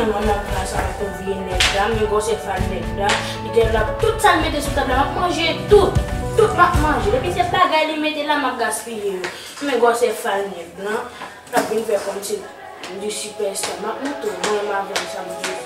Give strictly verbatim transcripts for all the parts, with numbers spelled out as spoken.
Manman m pran sa, m ap vye nèg la, men gwosè fal nèg la. Li gen la, tout sa l mete sou tab la, m ap manje tout. Tout m ap manje. Depi se bagay li mete la, m ap gaspiye yo. Men gwosè fal nèg la, l ap vin fè kòmsi li sipèsta. M ap montre w, mwen m avè w, sa m di.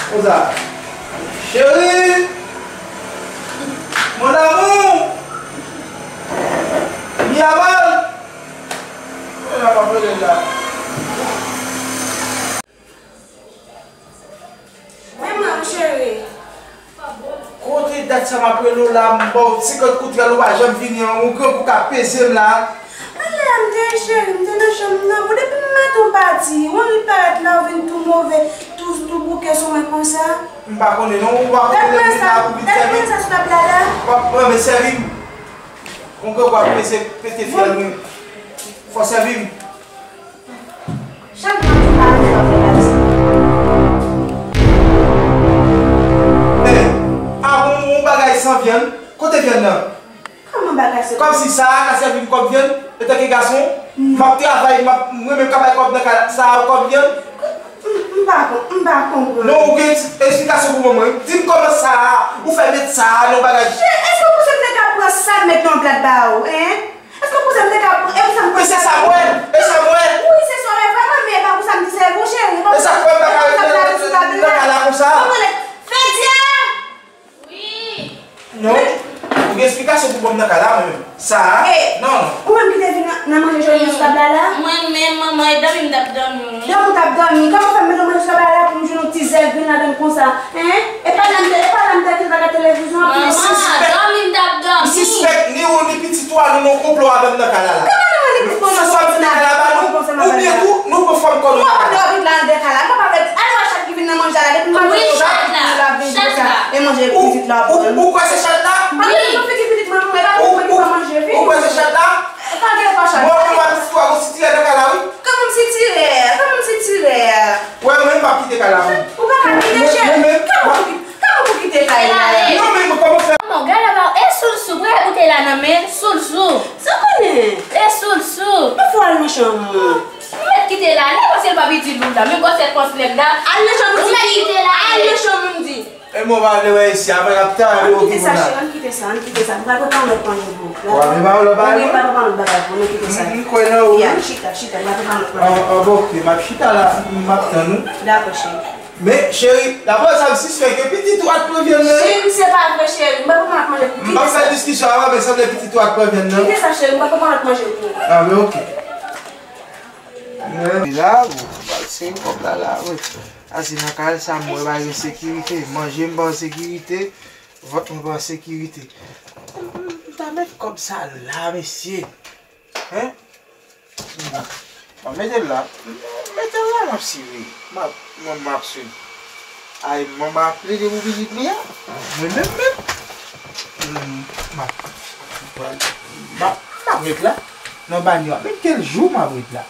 Konsa. Chérie! Mon amour! Mi amor! Mwen la, m ap rele l la. Men mwen, cheri. Kote dat sa m ap rele w la, m ba w senkant kout rèl, ou pa janm vini an, yon grangou k ap peze m la. Alè, m te cheri, m te nan chanm nan, bon, depi maten w pati, w annik parèt la, w vin tou move, tou, tou bouke sou mwen konsa. M pa konnen non, ou pa konnen vin la pou vin sèvi m. W ap pran sa sou tab la la. W ap pran, men sèvi m. Yon grangou ap peze, pete fyèl mwen. Fò sèvi m. Chak jou w ap di pa vle w ap fè pati. Eh, a bon, yon bagay san vyann. Kote vyann nan? Kòman bagay se? Kòmsi sa a ka sèvi m kòm vyann, antanke gason, m ap travay, m ap, mwen menm ka bay kòb nan kay la, sa a kòb vyann? M, m pa kon-, m pa konprann. Non, ou gen eksplikasyon pou ban mwen. Di m kòman sa a, ou fè met sa a nan bagay. Cheri, èske w panse m te ka pran sa m met nan yon plat ba ou, en? Èske w panse m te ka pran, e pou sa m pran sa? Men se sa m wè, e sa m wè. Wi, se sa w wè vrèman, men e pa pou sa m di sèvi w, cheri. E sa k fè m pa ka ret nan kay la konsa? Fedya! Wi. Non, ou gen eksplikasyon pou ban m nan kay la, mwen menm. Sa a, non, non. Ou menm ki te vin nan, nan manje jodi sou tab la la? Mwen menm, manman, e dòmi m t ap dòmi. Dòmi w t ap dòmi? Kòman w fè m mete w manje sou tab la la pou m jwenn yon ti zèl grenn ladan l konsa? Hein? E pa la m te, e pa la m te, te gade televizyon anpil. Manman, dòmi m t ap dòmi. M sispèk ni ou ni pitit ou a nou nan konplo avè m nan kay la la. Kòman nou mande pitit ou nan konplo avè m nan kay la? Oubyen tou, nou pran fòm kò nou nan kay la. Ou pa pran pitit la anndan kay la. Kòman fè, ale wè chat ki vin nan manje la, depi maten chat la vin konsa e manje pitit la pou nou. Ou kwè se chat la? Pa gen yon figi pitit mwen, mwen pa vin pou li pa manje, vin. Ou kwè se chat la? Pa gen pa chat. Mwen, mwen, mwen, pitit ou a gon sitirè nan kay la, wi. Kòman m sitirè? Kòman m sitirè? Wè, mwen, m p ap kite kay la, mwen. Ou pa ka kite, cheri. Kòman pou ki-, kòman pou kite kay la? Non, men mwen, kòman fè? Manman, gade la, e sou l sou, prè ou te la nan men, sou l sou. Sa konnen? E sou l sou. Mwen fò al nan chanm ou. Ou mèt kite la, nèg paske l p ap itil ou la, men gwosè pòs nèg la. Al nan chanm ou, di. Ou mèt kite la. Al nan chanm ou, m di. E mwen pa vle wè isi a, mwen ap ta yo ki pou la. Ann kite sa, cheri, ann kite sa, ann kite sa. M pral prepare lòt manje pou ou. Wa, men pa lòt bagay. Wi, m pral prepare lòt bagay pou nou kite sa. M kwè nan ou. Ya, chita, chita, m pral prepare lòt manje. An, an, bon, ok, m ap chita la, m ap tann ou. Dakò, cheri. Men, cheri, daprè sa m sispèk, pitit ou a t pran vyann nan. Cheri, se pa vre, cheri. M pral prepare lòt manje pou ou. M p ap fè diskisyon avè w, men sanble pitit ou a t pran vyann nan. Kite sa, cheri, m pral prepare lòt manje pou ou. A, men ok. Li la, bon, se kòb la la, wi. Asi nan kay sa, m wè pa gen sekirite. Manje m pa an sekirite, vant mwen pa an sekirite. M, m, m ta met kòb sa la, mesye. Hein? M mete l la. M mete l la, m ap swiv. M ap, mwen, m ap swiv. Ay, mwen, m ap plede pou pitit li a. Mwen menm, menm. M, m ap, m ap, m ap ret la. Nan banyo a. Menm kèl jou m ap ret la.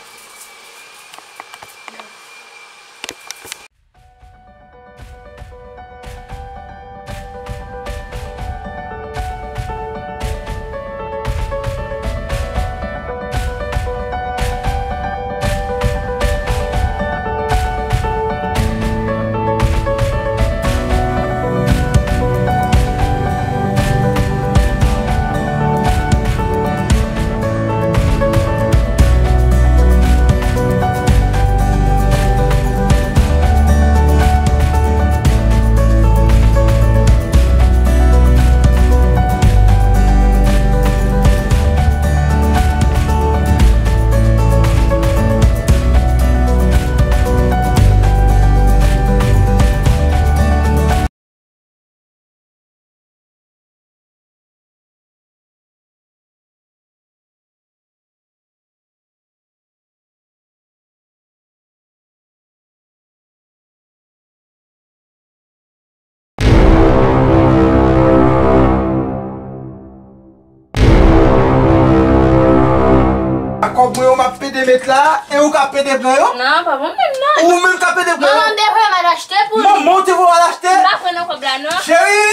P ap pede met la, e ou k ap pede pran yo? Non, pa mwen menm non. Ou menm k ap pede pran yo? Manman m te voye m al achte pou li. Manman w te voye w al achte? M pa pran nan kòb la non. Cheri!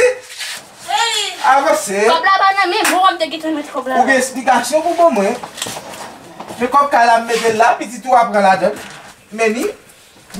Cheri! Avanse. Kòb la pa nan men mwen, w ap te gentan met kòb la. Ou gen esplikasyon pou ban mwen? Men kòb kay la m mete l la, pitit ou a pran ladan l. Men ni,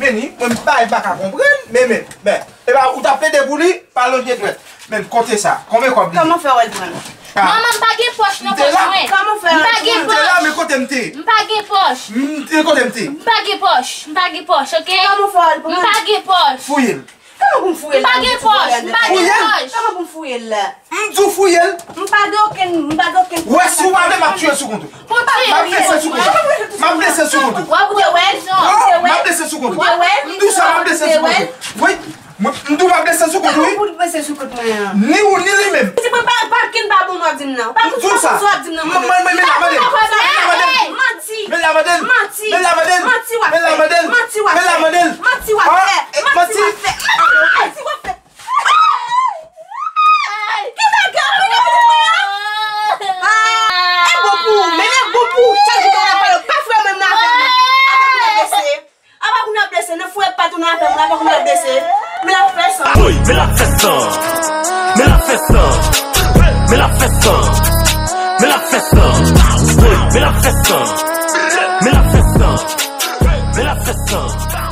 men ni, mwen m pa, m pa ka konprann, men, men, men. E pa ou t ap pede pou li, pa lonje dwèt. Men kote sa? Konbyen kòb li? Kòman fè w al pran l? Ah. Manman, m pa gen pòch nan pòch mwen. Kòman fè w al pran l? M pa gen pòch. M te la, men kote m te? M pa gen pòch. M te kote m te? M pa gen pòch. M pa gen pòch, oke? Kòman fè w al pran l? M pa gen pòch. Fouye l. Kòman pou m fouye l? M pa gen pòch. M pa gen pòch. Kòman pou m fouye l la? M di w fouye l. M pa gen okenn, m pa gen okenn. Wè, si w pa vle, m ap tiye sou kont ou. M ap blese sou kont ou. M ap blese sou kont ou. W ap koute wè l. Oh, m ap blese sou kont ou. M di w sa, m ap blese sou kont ou. Wi. Mwen, m di w m ap blese sou kont ou, wi. Kòman pou w blese sou kont mwen an? Ni ou, ni li menm. Pitit mwen, pa, pa kin pa bon w ap di m nan. Pa tout sa w ap di m nan, mwen menm. Mwen, mwen, men la, mande. Men la, mande. Manti. Men la, mande. Manti. Men la, mande. Manti w ap fè. Men la, mande. Manti w ap fè. Men la, mande. Manti w ap fè. Manti w ap fè. Manti w ap fè. Ki bagay? Mwen gen pitit mwen an. Ah, e bon pou ou, men e bon pou ou. Chak jou w ap pale, pa fè menm nan afè mwen. Apa pou nan blese? Apa pou nan blese? Nan fouye pa tou nan afè mwen, apa pou nan blese? Men l ap fè san. Woy, men l ap fè san. Men l ap fè san. Men l ap fè san. Men l ap fè san. Woy, men l ap fè san. Men l ap fè san. Men l ap fè san.